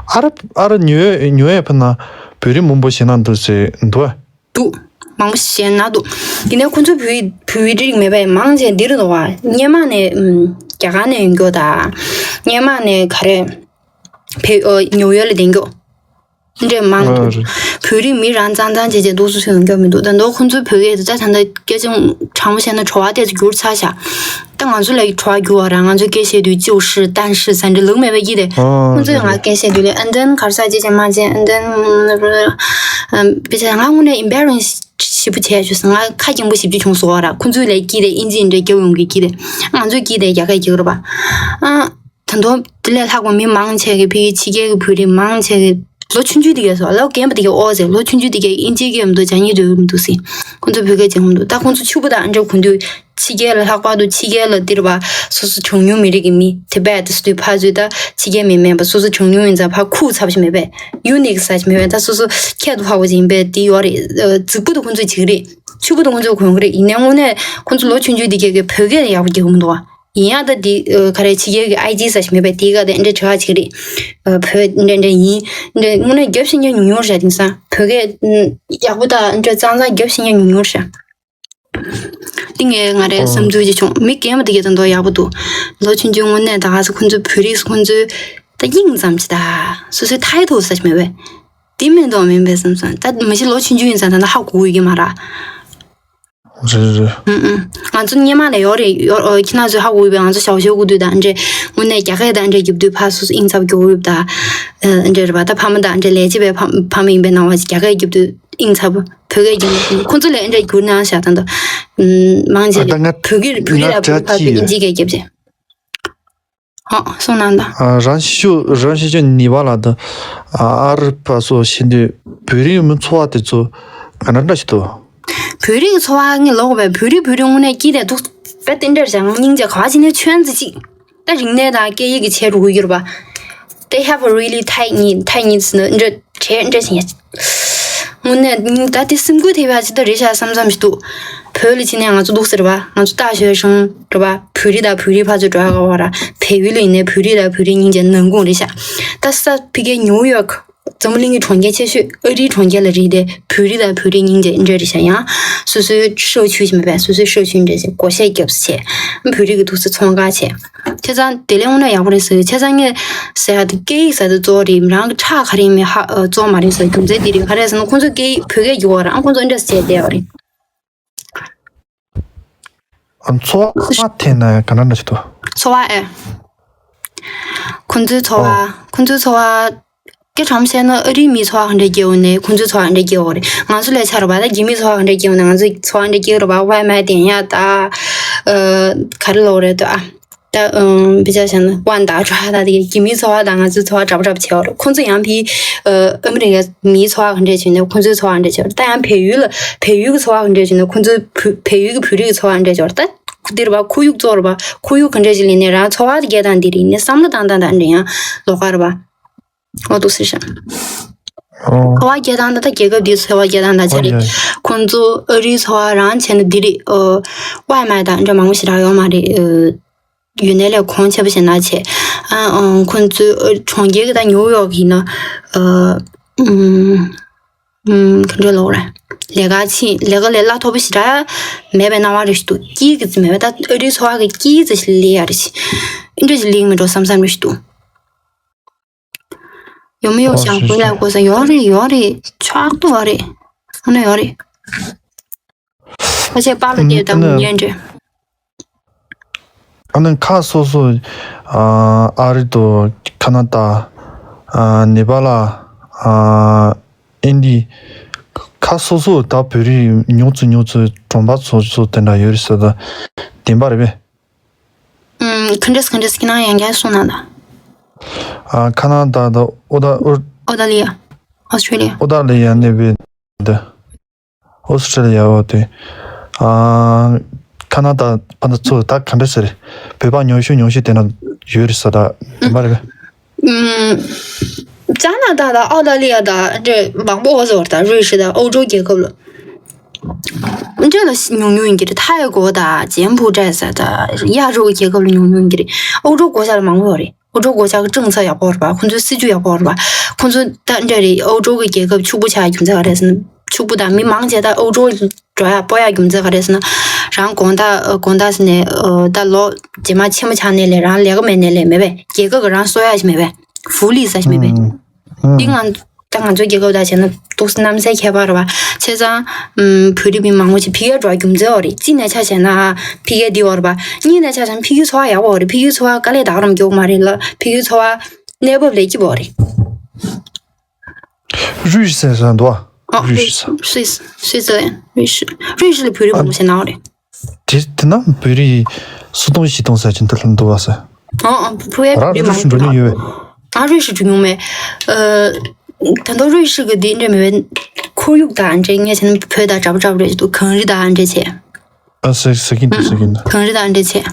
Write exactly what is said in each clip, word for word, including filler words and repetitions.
ཨ་ར་ཨ་ར་ཉོ་ཉོ་ཡས་ཕ་ན་བོད་རིགས་མང་པོ་ཞེ་ན་འདུག་ཟེར་འདུག་ཨ། འདུག་མང་པོ་ཞེ་ན་འདུག་ཡིན་ནའི་ཁོང་ཚོ་བོད་བོད་རིགས་མེད་པས་མང་ཆེ་འདིར་འདུག་བ། སྔོན་མ་ནས་ཨུམ་རྒྱ་གར་ནས་ཡོང་རྒྱུ་དང་། སྔོན་མ་ནས་ག་རེ་བོད་ཨོ་ཉོ་ཡོ་ལ་བསྡད་རྒྱུ། འདྲེ་མང་འདུག་ཨ་རེད། བོད་རིགས་མི་རང་ཙང་ཙང་བྱས་བྱས་འདུག་སུ་སུ་ཡོང་རྒྱུ་མི་འདུག་ད་མདོ་ཁོང་ཚོའི་བོད་སྐད་དེ་ད་ད་ལྟ་སྐད་ཆ་དྲང་པོ་བཤད་ན་བྲོ་བ་ཏོག་ཙམ་འགྱུར་ཚར་ཤག་ད་ང་ཚོ་ལ་བྲོ་བ་འགྱུར་བ་ར། ང་ཚོ་སྐད་བཤད་དུས་ཅིའུ་ཧྲི་ཏན་ཧྲི་ཟེར་འདྲ་ལུགས་མེད་པ་ཡིན་ཏེ། ཨ་ཁོང་ཚོས་རེད། ང་སྐད་བཤད་དུས་ལས་ཨན་ཏན་གར་ས་ཅེ་ཅེ་མ་ཅེ་ཨན་ཏན་བི་ཅེ་ང་དངོས་གནས་ཨིམ་པེ་རན་སི་ཞིབ་པོ་བྱས་བྱུང་སོང་། ང་ཁ་སྐྱེངས་པོ་ཞིབ་ཅིག་བྱུང་སོང་བ་ར། ཁོང་ཚོས་ལས་ཀྱི་དེ་ཨིན་ཇི་འདྲ་རྒྱབ་ཡོང་གི་ཀྱི་དེ། ང་ཚོས་ཀྱི་དེ་རྒྱ་སྐད་རྒྱག་རེད་པ། ཨ། ད་དུང་དེ་ལས་ལྷག་པ་མི་མང་ཆེ་གི་ཕ་གི་ཕྱི་རྒྱལ་གི་བོད་རིགས་མང་ཆེ་གི་ལོ་ཆུང་ཆུང་དེ་གས་སོ་ལོ་རྒན་པ་དེ་གས་ཨོ་ཟེར། ལོ་ཆུང་ཆུང་དེ་གས་ཨིན་ཇི་སྐད་མི་འདུག་ཇ་ཉི་འདུག་མི་འདུག་ཟེར། ཁོང་ཚོ་བོད་སྐད་ཅིག་མི་འདུག་ད་ཁོང་ཚོ་ཕྱུག་པོ་དང་འདྲ་གུང་དུས་ཕྱི་རྒྱལ་ལ་ལྷག་པར་དུ་ཕྱི་རྒྱལ་ལ་འདིར་བ་སོ་སོ་གྲངས་ཉུང་མི་རིགས་ཀྱི་མི་དེ་བས་དེ་སུ་དུས་ཕར་ཚུར་ད་ཕྱི་རྒྱལ་མི་མེད་པ་སོ་སོ་གྲངས་ཉུང་ཡིན་ཙང་ཕར་ཁུག་ཚབ་ཞིག་མེད་པས་ཡུ་ནིག་ས་ཞིག་མེད་པས་ད་སོ་སོ་ཁྱད་དུ་འཕགས་པ་ཅིག་ཡིན་པས་དེ་ཡོད་རེད། རྫིག་པོ་དུ་ཁོང་ཚོས་བྱེད་ཀྱི་རེད། ཕྱུག་པོ་དུ་ཁོང་ཚོས་གོན་གྱི་རེད། ཡིན་ནའི་དངོས་གནས་ཁོང་ཚོ་ལོ་ཆུང་ཆུང་དེ་གས་ཀྱི་བོད་སྐད་ཡག་པོ་རྒྱག་གི་མི་འདུག་བ། ཡིན་ཡང་ད་འདི་ཨ་ག་རེ་ཕྱི་རྒྱལ་གྱི་ཨའི་ཇི་ས་ཞིག་མེད་པས་དེའི་སྒང་དེ་འདྲ་དྲི་བ་བྱེད་ཀྱི་རེད། ཨ་བོད་འདྲ་འདྲ་ཡིན་འདྲ་དངོས་གནས་རྒྱབ་ཤེས་མཁན་ཉུང་ཉུང་རེད་དེང་སང་བོད་སྐད་ཨ་ཡག་པོ་དང་འདྲ་གཙང་གཙང་རྒྱབ་ཤེས་མཁན་ཉུང་ཉུང་རེད། འདི་ངས་ང་རའི་ཨོ། བསམ་ཚུལ་ཅིག་བྱུང་། མི་རྒན་པ་དེ་གས་ད་མདོ་ཡག་པོ་འདུག་ལོ་ཆུང་ཆུང་དངོས་གནས་ད་ག་ས་ཁོང་ཚོའི་བོད་རིགས་ཁོང་ཚོའི་ད་དབྱིངས་ཙམ་ཅིག་ད་སོ་སོའི་ཐའི་ཐོག་ས་ཞིག་མེད་པས། དེ་མིན་འདུག་མིན་པས་བསམ་སོང་། ད་མ་གཞི་ལོ་ཆུང་ཆུང་ཡིན་ཙང་ད་ལྟ་ཧ་གོ་གི་མ་རེད། རེད་རེད། ཨུམ་ཨུམ། ང་ཚོ་སྔོན་མ་ལས་ཡོད་རེད་ཡོད། ཨོ་ཁྱེད་རང་ཚོས་ཧ་གོ་གི་བས། ང་ཚོ་ཞའོ་ཞའོ་གོ་དུས་དང་འདྲེ་དངོས་གནས་རྒྱ་སྐད་དང་འདྲེ་རྒྱབ་དུས་ཕར་སོ་སོ་དབྱིངས་འཚབ་རྒྱུ་ཡོད་ད། ཨ་འདྲེ་རེད་པ། ད་ཕ་མ་དང་འདྲེ་ལས་བྱེད་པའི་ཕ་ཕ་མ་ཡིན་པའི་སྣང་བ་ཞིག་རྒྱ་སྐད་རྒྱབ་དུས་དབྱིངས་འཚབ་བོད་སྐད་རྒྱབ་ཁོང་ཚོ་ལས་འདྲེ་རྒྱུ་ནང་བཞག་ད་འདུག་ཨུམ་མང་ཆེ་ཨ་ད་ང་བོད་སྐད་བོད་སྐད་ང་ལ་བོད་སྐད་ཕར་ཚུར་དབྱིན་ཇི་སྐད་རྒྱབ་ཅེ། ཧོ། གསུངས་གནང་དང་། ཨ་རང་ཤི་ཤུ་རང་ཤི་ཤུ་ནི་བ་ལ་དང་ཨ་ཨ་རི་པ་སོགས་ཤི་དུས་བོད་རིགས་མི་འཚོ་བ་དེ་ཚོ་ག་འདྲ་འདྲ་ཞིག་འདུག་བོད་རིགས་ཚོ་བ་ངས་ལོག་པའི་བོད་རིགས་བོད་རིགས་དངོས་གནས་སྐྱིད་དེ་འདུག་པས་ཏིན་ཏེར་བྱ་ང་སྙིང་རྗེ་ག་བ་ཅི་ནས་ཆོན་ཙི་ཅིག་ད་རིག་གནས་དང་སྐད་ཡིག་གི་ཆེད་རུ་གུ་གྱུར་པ། They have a really tight knit, tight knit ནི་འདྲ་བྲལ་འདྲ་ཞིག་ཡ། དངོས་གནས་ད་དེ་སེམས་འགུལ་ཐེབས་ཡ་ཅིག་ད་རེད་ཤག་བསམ་བསམ་ཞིག་འདུག་བོད་ལ་ཕྱིན་ནས་ང་ཚོ་འདུག་ཟེར་བ་ང་ཚོ་ལྟ་ཞོལ་ཤང་རེད་བ། བོད་རིགས་དང་བོད་རིགས་ཕར་ཚུར་འགྲོ་ཡ་ག་བ་ར་བལ་ཡུལ་ལ་ཡིན་ནའི་བོད་རིགས་དང་བོད་རིགས་སྙིང་རྗེ་ནང་ཁུངས་རེད་ཤག་ད་ས་ཕི་གེ་ནིའུ་ཡོག་འཛམ་བུ་གླིང་གི་གྲོང་ཁྱེར་ཆེ་ཤོས་ཨ་རིའི་གྲོང་ཁྱེར་ལ་རེད་དེ་བོད་རིགས་དང་བོད་རིགས་སྙིང་རྗེ་འདྲ་རེད་ཤག་ཡང་སོ་སོའི་社区ཞིག་མེད་པས་སོ་སོའི་社区འདྲ་ཞིག་བགོ་བཤའ་རྒྱབ་ས་བྱས། བོད་རིགས་ཀྱི་འདུག་ས་ཚོང་ཁང་བྱས། བྱས་ཙང་དེ་ལས་དངོས་གནས་ཡག་པོ་རེད་ཟེར། བྱས་ཙང་ངས་ཟེར་ཡ་དེ་སྐད་ཡིག་ཟེར་དེ་གཙོ་བོ་རེད། མི་རང་གི་ཁྲག་ག་རེ་ཡིན་མིན་ཧ་གཙོ་བོ་མ་རེད་ཟེར། རྒྱུ་མཚན་དེ་རེད། ག་རེ་ཟེར་ན་ཁོང་ཚོ་སྐད་ཡིག་བོད་སྐད་རྒྱུག་པ་རང་ཁོང་ཚོ་འདྲ་ཟེར་བསྡད་པ་རེད། འཚོ་བ་ཐད་ན་ག་འདྲ་འདྲ་ཞིག་འདུག་འཚོ་བ་ཨེ། ཁོང་ཚོའི་འཚོ་བ། ཨོ། ཁོང་ཚོའི་འཚོ་བ། སྐད་གྲགས་མོ་བཤད་ན་ཨ་རིའི་མིའི་འཚོ་བ་ག་འདྲ་སྐྱེལ་འོང་ནས་ཁོང་ཚོའི་འཚོ་བ་ག་འདྲ་སྐྱེལ་འོང་རེད། ང་ཚོ་ལས་ཆ་རུ་བ་ད་རྒྱ་མིའི་འཚོ་བ་ག་འདྲ་སྐྱེལ་འོང་ནས་ང་ཚོའི་འཚོ་བ་འདྲ་སྐྱེལ་རུ་བ་ཝའི་མའི་དེ་ཡ་ད། ག་རེ་ལོག་རེད་ད་ཨ། ད་བི་ཅག་བྱས་ན་དབང་ད་འགྲོ་ད་དེ་རྒྱ་མིའི་འཚོ་བ་དང་ང་ཚོའི་འཚོ་བ་འདྲ་པོ་འདྲ་པོ་བྱེད་འོང་རེད། ཁོང་ཚོ་ཡང་ཕི་ཨ་མི་རི་ཀ་མིའི་འཚོ་བ་ག་འདྲ་བྱེད་ནས་ཁོང་ཚོའི་འཚོ་བ་ག་འདྲ་བྱེད་འོང་རེད། ད་ཡང་བལ་ཡུལ་ལ་བལ་ཡུལ་གྱི་འཚོ་བ་ག་འདྲ་བྱེད་ནས་ཁོང་ཚོའི་བོད་བལ་ཡུལ་གྱི་བོད་རིགས་ཀྱི་འཚོ་བ་ག་འདྲ་བྱེད་འོང་རེད། ད་ཁུ་དེ་རེད་བ། ཁོར་ཡུག་གཙོ་རེད་བ། ཁོར་ཡུག་ག་འདྲ་ཞིག་ལེན་ནས་རང་འཚོ་བ་དེ་སྐྱེལ་སྟངས་དེ་རེད། ཡིན་ནའི་བསམ་བློ་བཏང་སྟངས་དང་འདྲ་ཡང་ལོགས་ཀ་རེད་བ། ཨོ་ཏོ་སི་ཤ། ཨོ། འཚོ་བ་སྐྱེལ་སྟངས་དང་ད་རྒྱལ་ཁབ་འདིའི་འཚོ་བ་སྐྱེལ་སྟངས་དང་ཆ་རེད། ཨོ་ཡ། ཁོང་ཚོ་ཨ་རིའི་འཚོ་བ་རང་བྱས་ན་འདི་རེད། ཨོ། ཝའི་མའི་དང་འདྲ་མང་པོ་ཞེ་དྲག་ཡོད་མ་རེད། ཨོ། ཡུལ་ནས་ལས་གོང་ཆེ་བ་ཞིག་ན་བྱས། ཨ་ཨང་ཁོང་ཚོའི་ཨོ་གྲོང་ཁྱེར་གྱི་ད་ནིའུ་ཡོག་ཡིན་ན། ཨ། ཨུམ། ཨུམ། ག་འདྲ་ལོག་རེད། ལས་ཀ་ཕྱིན་ལས་ཀ་ལས་གླ་མཐོ་པོ་ཞེ་དྲག་མེད་པའི་སྣང་བ་རེ་ཞིག་འདུག་སྐྱིད་ཀྱི་ཙི་མེད་པ་ད་ཨ་རིའི་འཚོ་བ་གི་སྐྱིད་ཙི་ཞིག་ལས་ཡ་རེ་ཞིག་ཨིན་འདྲ་ཞིག་ལས་མི་འགྲོ་བསམ་བསམ་རེ་ཞིག་འདུག་ཡོང་མི་ཡོང་ཨོ་ཞང་ཞུ་བོད་ལ་ཞུ། གོ་ས་ཡོད་རེད་ཡོད་རེད་ཆག་ཏུ་བ་རེད། ཨ་ནི་ཡོད་རེད། ཁ་ཆེ་པར་ལ་ཨ་ནི་བལྟས་དང་ཨ་ནི་ཉན་འདྲེ། ཨ་ནི་ཁ་སོ་སོ་ཨ་ཨ་རི་དང་ཁ་ན་ཏ་ཨ་ནེ་པ་ལ་ཨ་ཨིན་ཌི་ཁ་སོ་སོ་ད་བོད་རིགས་ཉུང་ཙམ་ཉུང་ཙམ་གྲོང་པ་སོ་སོ་དེ་འདྲ་ཡོད་རེད་ཟེར་ད་བདེན་པ་རེད་པས། ཨུམ། ག་འདྲས་ག་འདྲས་ཀྱི་ནང་ཡང་བསྐྱར་གསུངས་གནང་དང་། ཨ་ཁ་ན་ཏ་དང་ཨོ་ད་ཨོ་ཨོ་ད་ལི་ཡ། ཨོ་སི་ཊྲེ་ལི་ཡ། ཨོ་ད་ལི་ཡ་ནས་བས་འདི། ཨོ་སི་ཊྲེ་ལི་ཡ་འོ་དེ། ཨ་ཁ་ན་ཏ་པ་ན་ཚོ་ད་ག་འདྲས་ཟེར་རེད། བོད་པ་ཉུང་ཤོས་ཉུང་ཤོས་དེ་ན་ཡོད་རེད་ཟེར་ད་ཡིན་པ་རེད། ཨུམ། ཅ་ན་ཏ་དང་ཨོ་ད་ལི་ཡ་དང་འདྲ་མང་པོ་འོ་ཟོར་དང་རུས་ཧྲི་དང་ཨོ་ཇོ་རྒྱལ་ཁབ་ལ། འདྲ་ལ་ཉུང་ཉུང་ཡིན་གྱི་རེད། ཐའི་གོ་དང་ཇེམ་བྷུ་ཏྲ་ཟེར་དང་ཡ་རུ་རྒྱལ་ཁབ་ལ་ཉུང་ཉུང་ཡིན་གྱི་རེད། ཨོ་ཇོ་གོ་ཤ་ལ་མང་པོ་ཡོད་རེད། ཨོ་ཇོ་གོ་ཤ་གི་ཀྲུང་ཚ་ཡག་པོ་རེད་པ། ཁོང་ཚོའི་སྲིད་ཇུས་ཡག་པོ་རེད་པ། ཁོང་ཚོ་ད་འདྲ་རེད། ཨུ་ཅོ་གི་རྒྱལ་ཁབ་ཕྱུག་པོ་ཆགས་རྒྱུ་མཚན་ག་རེ་ཟེར་ན། ཕྱུག་པོ་དང་མི་མང་ཆེ་ད་ཨུ་ཅོ་འགྲོ་ཡ་སྤོ་ཡ་རྒྱུ་མཚན་ག་རེ་ཟེར་ན། རང་དགོང་དག་དགོང་དག་ཟེར་ནས་ད་ལོ་རྗེས་མ་ཆེན་མོ་ཆགས་ནས་ལས་རང་ལས་ཀ་མེད་ནས་ལས་མེད་པས། རྒྱལ་ཁབ་ཀྱི་རང་གསོ་ཡ་ཞིག་མེད་པས། ཧྥུ་ལི་ས་ཞིག་མེད་པས། འདི་ང་ད་ང་ཚོའི་རྒྱལ་ཁབ་དང་བྱས་ན་ཏོག་ཙམ་གནམ་སའི་ཁྱད་པར་རེད་བ། བྱས་ཙང་ཨུམ་བོད་རིགས་མི་མང་པོ་ཞིག་ཕ་གིར་འགྲོ་རྒྱུ་མཚན་འོ་རེད། གཅིག་ནས་ཆ་བཞག་ན་ཕ་གི་འདི་འོ་རེད་བ། གཉིས་ནས་ཆ་བཞག་ན་ཕ་གིའི་འཚོ་བ་ཡག་པོ་འོ་རེད། ཕ་གིའི་འཚོ་བ་དཀའ་ལས་ད་ག་རང་མགྱོགས་མ་རེད་ལ། ཕ་གིའི་འཚོ་བ་གནས་བབ་ལས་སྐྱིད་པོ་འོ་རེད། རུས་ཟེར་ས་འདུག་ཨ། ཨ་རུས་ཟེར་ས། སུད་སི་སུད་སི་ལན། རུས་རུས་ལ་བོད་རིགས་མང་པོ་ཞིག་ན་འོ་རེད། དེ་དེ་ན་བོད་རིགས་སུ་སྟོང་བཞི་སྟོང་ཟེར་གྱིན་འདུག་ལ་འདུག་བ་ཟེར། ཨ་ཨ་བུ་ཡ་རང་བོད་རིགས་རུས་མང་སུ་འགྲོ་མྱོང་ཡོད་པས། ཨ་རུས་སུ་འགྲོ་མྱོང་མེད། ཨ་ད་དུང་རུས་སུ་གི་དེ་འདྲ་མེད་པའི་ཁོར་ཡུག་དང་འདྲ་ངས་བྱས་ན་བོད་དང་འདྲ་པོ་འདྲ་པོ་རེད་འདུག་གངས་རི་དང་འདྲ་བྱས། ཨ་ཟེར་ཟེར་གྱིན་འདུག་ཟེར་གྱིན་འདུག་གངས་རི་དང་འདྲ་བྱས།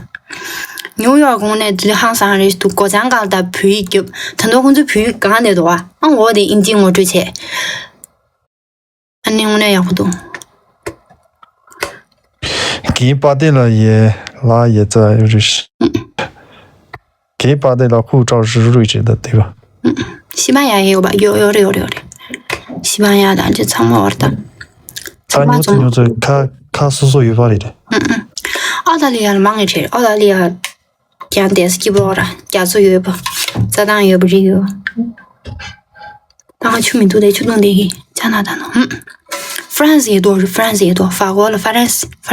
ཉིའུ་ཡོག་གོང་ནས་དེ་ཧང་སང་རེད་འདུག་སྒོ་བྱང་སྒང་ལ་ད་བོད་ཡིག་རྒྱབ། ད་དུང་ཁོང་ཚོ་བོད་ཡིག་སྒང་ནས་འདུག་ཨ་འོ་དེ་ཨིན་ཇི་ངོ་སྤྲོད་བྱས། ཨ་ནི་དངོས་གནས་ཡག་པོ་འདུག་རྒན་པ་ཏེ་ལ་ཡེ་ལ་ཡེ་ཙ་རུ་ཤི། རྒན་པ་ཏེ་ལ་ཁུག་ཀྲའོ་ཧྲི་རུ་ཅེ་ད་དེ་བ། ཤི་མ་ཡ་ཡོད་པ་ཡོད་ཡོད་རེད་ཡོད་རེད་ཡོད་རེད། ཤི་མ་ཡ་དང་ཅི་ཚང་མ་བར་ད། ཚང་མ་ཉོ་ཚོ་ཚང་མ་ཉོ་ཚོ་ཁ་ཁ་སོ་སོ་ཡོད་པ་རེད། ཨ་ད་ལི་ཡ་ལ་མང་ངེ་ཁྲེ་ཨ་ད་ལི་ཡ། ཀྱང་དེ་སྐྱིད་པོ་ར་རྒྱ་མཚོ་ཡོད་པ། རྩྭ་ཐང་ཡོད་པ་རི་ཡོད། ད་ང་ཆུ་མི་འདུག་དེ་ཆུ་བཏུང་དེ་གི་ཅ་ན་ད་ནོ། ཧུམ། ཧྥ་རན་སི་ཡེ་དོ་རི་ཧྥ་རན་སི་ཡེ་དོ་ཧྥ་གོ་ལ་ཧྥ་རན་སི།